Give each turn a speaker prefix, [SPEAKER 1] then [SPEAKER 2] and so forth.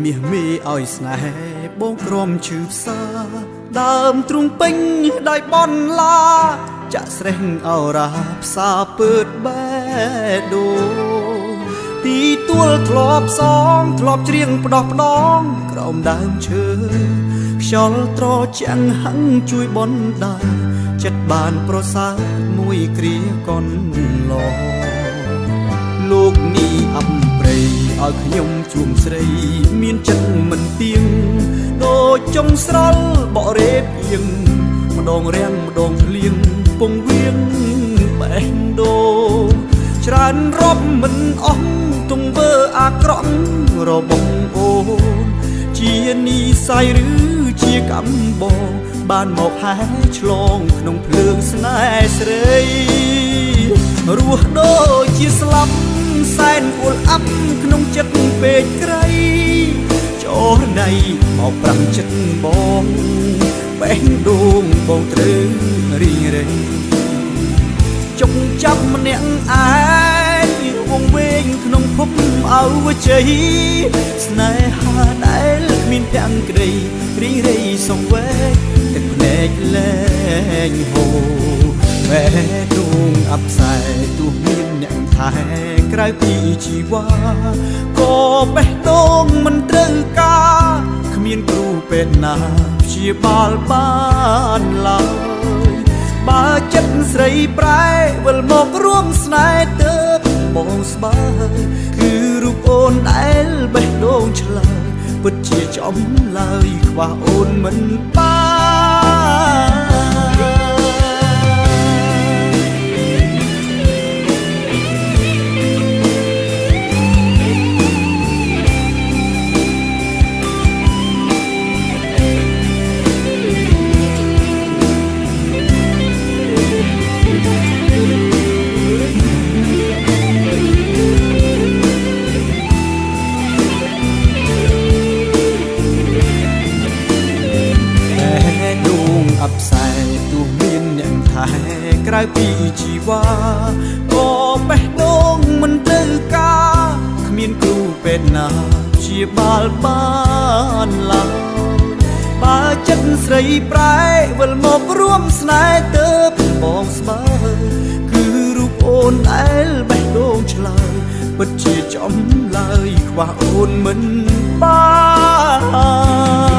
[SPEAKER 1] មាសមេឲ្យស្នេហ៍បងក្រំឈឺផ្សាដើមទ្រូងពេញដោយបនឡាចាក់ស្រេះអរ៉ាផ្សាពើតបេះដូងទីទួលធ្លាប់សងធ្លាប់ច្រៀងផ្ដោះផ្ដងក្រោមដើមឈើខ្យល់ត្រជាក់ហឹងជួយបនដាចិត្តបានប្រសើរមួយគ្រាកនឡលោកនេះអំព្រៃឲ្យខ្ញុំជួមស្រីមានចិត្តមិនទៀងដូចចុងស្រល់បរេភៀងម្ដងរាំងម្ដងភ្លៀងពងវៀងបេះដូងច្រើនរាប់មិនអស់ទង្វើអាក្រក់របស់អូនជានិស័យឬជាកម្មបងបានមកហែឆ្លងក្នុងភ្លើងស្នេហ៍ស្រីរស់ដូចជាស្លាប់សែនអួលអាប់ក្នុងចិត្តពេកក្រៃចរណៃមកប្រាំចិត្តបងបេះដូងបងត្រូវរីងរៃចុកចាប់ម្នាក់ឯងវងវែងក្នុងភពអវជ័យស្នេហាដែលគ្មានទាំងក្តីរីងរៃសង្វេគទឹកភ្នែកលែងហូរបេះដូងអាប់សែទោះមានអ្នកថែក្រៅពីជីវ៉ាក៏បេះដូងមិនត្រូវការគ្មានគ្រូពេទ្យណាព្យាបាលបានឡើយបើចិត្តស្រីប្រែវិលមករួមស្នេហ៍ទើបបងស្បើយគឺរូបអូនដែលបេះដូងឆ្លើយពិតជាចំឡើយខ្វះអូនមិនបាន អាប់សែទោះមានអ្នកថែក្រៅពីជីវ៉ាក៏បេះដូងមិនត្រូវការគ្មានគ្រូពេទ្យណាព្យាបាលបានឡើយបើចិត្តស្រីប្រែវិលមករួមស្នេហ៍ទើបបងស្បើយគឺរូបអូនដែលបេះដូងឆ្លើយពិតជាចំឡើយខ្វះអូនមិនបាន